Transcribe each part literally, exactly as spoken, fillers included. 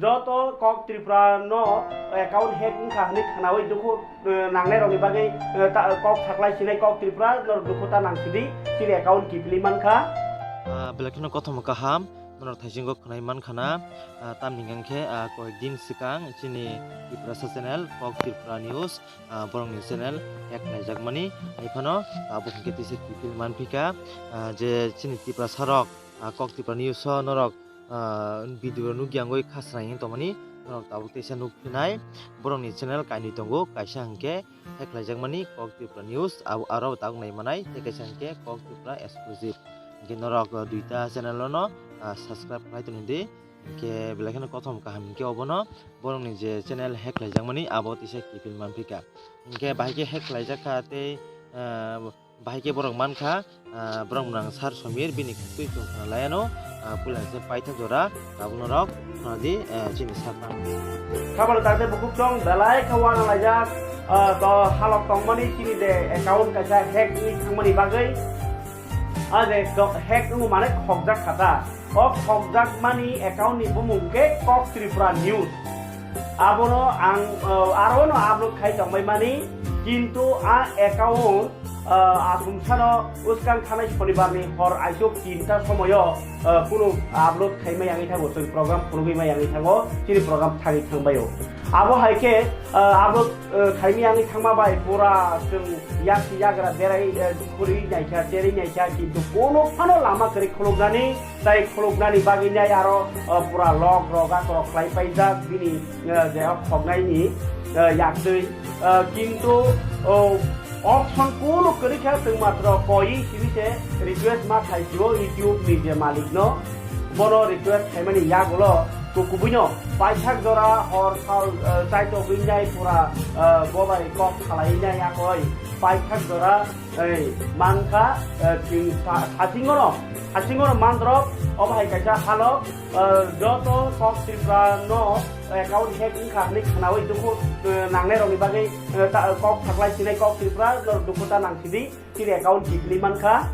Joto Kok Tripura no account hack wngkha hwnwi khwnawi dukhu, eh, nangnai rokni bagwi, eh, ta-, kok saklai sinai Kok Tripura no dukhu ta nangsidi, chini account kiphilwi mankha. Ah, belai kheno kothoma kaham, norok thaisingo khwnai mankha na, ah, tamni hwnkhe, ah, koyek din swkang chini Tiprasa channel Kok Tripura News, ah, borokni channel hack khlaijakmani, hai phano tabuk hwnkhe tisa kiphil manphika, ah, je chini Tiprasa rok, ah, Kok Tripura News o norok, ah, video nukyangwi khasrang wng tongmani, norok tabuk teisa nukphinai, borokni channel kainwi tongo, kaisa hwnkhe hack khlaijakmani Kok Tripura News, abo, aro tabuk naimanai, tei kaisa hwnkhe Kok Tripura Exclusive. Hwnkhe norok, ah, duita channel no, ah, subscribe khlai tongdi, hwnkhe belai kheno kothom kaham hwnkhe obono, borokni je channel hack khlaijakmani, abo teisa kiphil manphika. Hwnkhe bahai khe hack khlaijak kha tei, ah, Bahai khe borok mankha, ah, borok mwnang Sir Somir, bini twi chwng khna laiano, ah, puila se paithak jora, tabuk norok khna di, eh, chini sir tang. Khabal tangte bukhuk tong, belai khe uana laijak, ah, to halok tongmani chini de account kaisa hack wngwi thangmani bagwi. Ah, je to hack wngmani khokjak kha ta. O khokjakmani account ni bumung khe Kok Tripura News. Abono ang, uh, aro no upload khai tongbai mani, kintu a account, uh, athumsano uskang thanai Shonibar ni hor aisuk tinta somoyo, uh, kunu upload khai mai yangwi thango, chwng program phunugwi mai yangwi thango, chini program thangwi thangbaio. Abo hai khe, uh, upload, uh, khaimi yangwi thangma bai pura chwng yaksi yagra berai, uh, khuri naikha, cherwi naikha, kintu kunu phano lama kwrwi khuluknani, tai khuluknani bagwi nai aro, uh, pura log rog akorok khlai paijak bini, uh, je o khoknaini, uh, yaktwi. Uh, kintu, uh, option kunu kwrwi kha, chwng matro koi simi se request ma khai sio YouTube ni je malik no, bono request khaimani yagulo kukubuino paithak jora hor sal, uh, chaitogwi nai pura, uh, bobai kok khalai nai akoi paithak jora Ei, mankha, eh, chwng sa-, sasingono, sasingono mandrok, obo hai kaisa halok, eh, joto Kok Tripura no account hack wngkha hwnwi khwnawi dukhu, eh, nangnai rokni bagwi, eh, ta-, kok saklai sinai Kok Tripura no dukhu ta nangsidi, chini account kiphilwi mankha.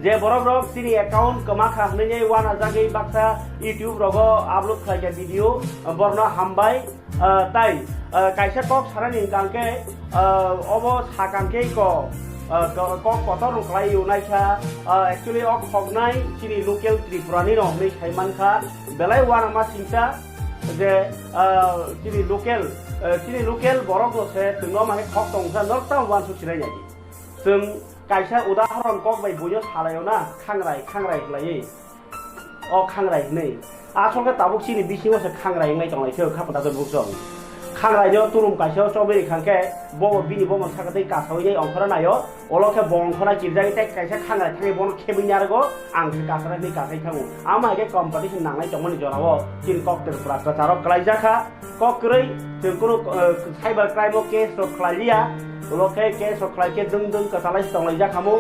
Je borok rok chini account kwma kha hwnwi uanajagwi baksa YouTube rogo upload khlaikha video, borno hambai. Ah, tai, ah, kaisa kok sanani hwnkha hwnkhe, ah, obo sakang khe ko, ah, ko-, kok kotor rok khlai unai kha, ah, actually o khoknai chini local Tripura ni no hwnwi sai mankha, belai uanama singsa je, ah, chini local, ah, chini local borok no se chwngno ma khe khok tongsa norok tamo uansuk sinai nai. Chwng kaisa udahoron kok bai buino salaio na, khangrai, khangrai khlaiwi. O khangrai hwnwi. Asol khe tabuk chini bisingo se khangrai wngnai tonglai khe, kha pata bukchong. Khangrai no turum kaisa o chobwi rikha khe, bo bini bomo saka tei kasawi nai ongkhora naio. Olo khe bo ongkhora kirjagwi tei kaisa khangrai thangwi bono khebwi narwgo, ang khe kasara hwnwi kasai thango. Amo hai khe competition nangnai tongmani jorao chini kok Tripura kwcharo kwlaijak kha. Kok kwrwi, chwng kunu, eh, cyber crime o case rok khlai liya, ulo khe case rok khlai khe dwng dwng kwchalai se tonglaijak hamu.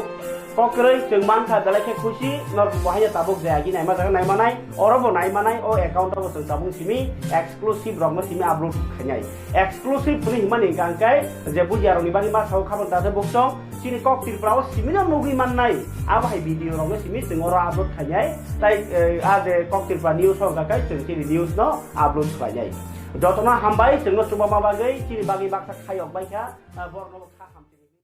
Kok kwrwi, chwng mankha belai khe khusi, norok bo haino tabuk je agi naima jaga naimanai, oro bo naimanai, o account o bo chwng tabuk simi exclusive rok no simi upload khainai. Exclusive hwnwi himani hwnkha hwnkhe je bujiya rokni bagwi ma sao khabang da se buktong, chini kok Tripura o simi no nugwi mannai, abo hai video rok no simi chwng oro upload khainai, tai, eh, a je kok Tripura news o hwnkha khe chwng chini news no upload khlainai. Jotono hambai, chwngno chubama bagwi, chini bagwi baksa khayok bai kha, ah, borokno.